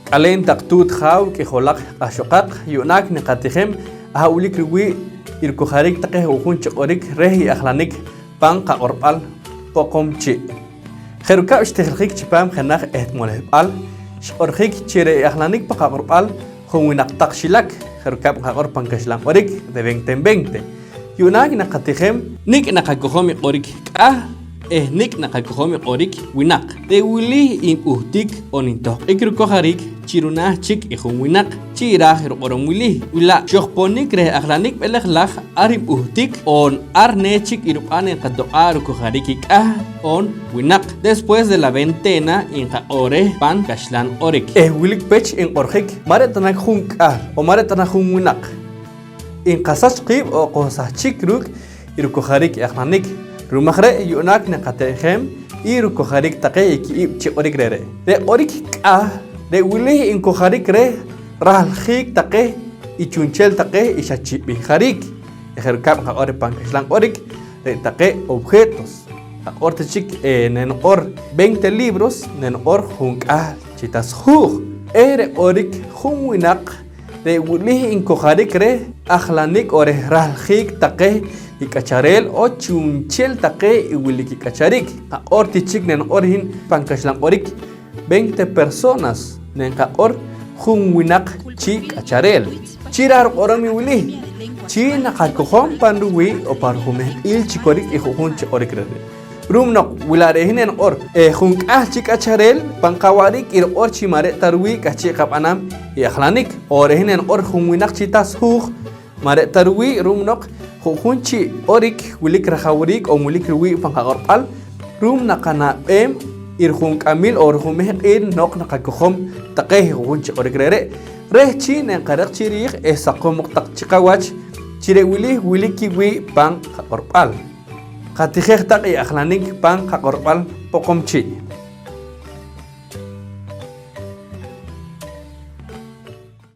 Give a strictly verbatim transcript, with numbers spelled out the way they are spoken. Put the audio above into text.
K'aleen taq tuut jaaw, k'ijolaq q'ahxoqaq, yu'naak naqatijem aha' wilik riwii' i rukojariik taqe ju'jun chi q'orik reh i ajlanik pan qaq'orb'al Poqomchi'. Je' rukab' xtijiljik chipaam jenaj ehtmolehb'al, xq'orjik chi re' ajlanik pan qaq'orb'al junwinaq taq xilak, je' rukab' nqaq'or pan kaxlan q'orik, de veinte en veinte. Yu'naak naqatijem nik' naqakojom i q'orik k'ahl eh nik' naqakojom i q'orik winaq. Re' wili nb'uhtik oon ntohq'ik rukojariik chi runaah chik i junwinaq. Chi raaj i ruq'orom wili: wi la' xojponik reh ajlanik b'elejlaj, ar nb'uhtik oon ar nechik i rub'an nqatoq'aa' rukojariik i k'ahl oon winaq. Después de la veintena nqaq'or reh pan kaxlan q'orik. Eh wilik pech nq'orjik, ma' re' ta naq jun k'ahl oon ma' re' ta naq jun winaq nqasach qiib' oon qojsahchik ruuk' i rukojariik i ajlanik. Ru'um aj re', yu'naak naqatijem i rukojariik taqe i ki'ib' chi q'orik re're'. Re' q'orik k'ahl, re' wili nkojarik reh rahljiik taqe i chu'nchel taqe i xa chib'ih jariik. Eh je' rukab' nqaq'or reh pan kaxlan q'orik, re' taqe objetos. Nqaq'or ta chik, eh, neniq'or veinte libros, neniq'or jun k'ahl chi tas huuj. Eh re' q'orik jun winaq, re' wili nkojarik reh ajlanik oon reh rahljiik taqe i k'achareel oon chu'nchel taqe i wilik i k'achariik. Nqaq'or ti chik, neniq'or hin pan kaxlan q'orik, veinte personas, neniqaq'or jun winaq chi k'achareel. Chi raaj ruq'orom i wili: chi naqakojom pan ruwii' oon pan rujumehq'iil chi korik i ju'jun chi q'orik re're'. Ru'um noq wi la' re' hin neniq'or, eh, jun k'ahl chi k'achareel, pan qawa'riik i ruq'or chi ma' re' ta ruwii' k'ahchi' qab'anam i ajlanik, oon re' hin neniq'or jun winaq chi tas huuj, ma' re' ta ruwii', ru'um noq ju'jun chi q'orik wilik rajawriik oon wilik ruwii' pan qaq'orb'al, ru'um naqanab'eem i rujunk'amiil oon rujumehq'iil noq naqakojom taqe ju'jun chi q'orik re're', reh chi neniqareq chi riij eh saqomoq taq chi qawach chi re' wili wilik kiwii' pan qaq'orb'al. Qatijej taq i ajlanik pan qaq'orb'al Poqomchi'.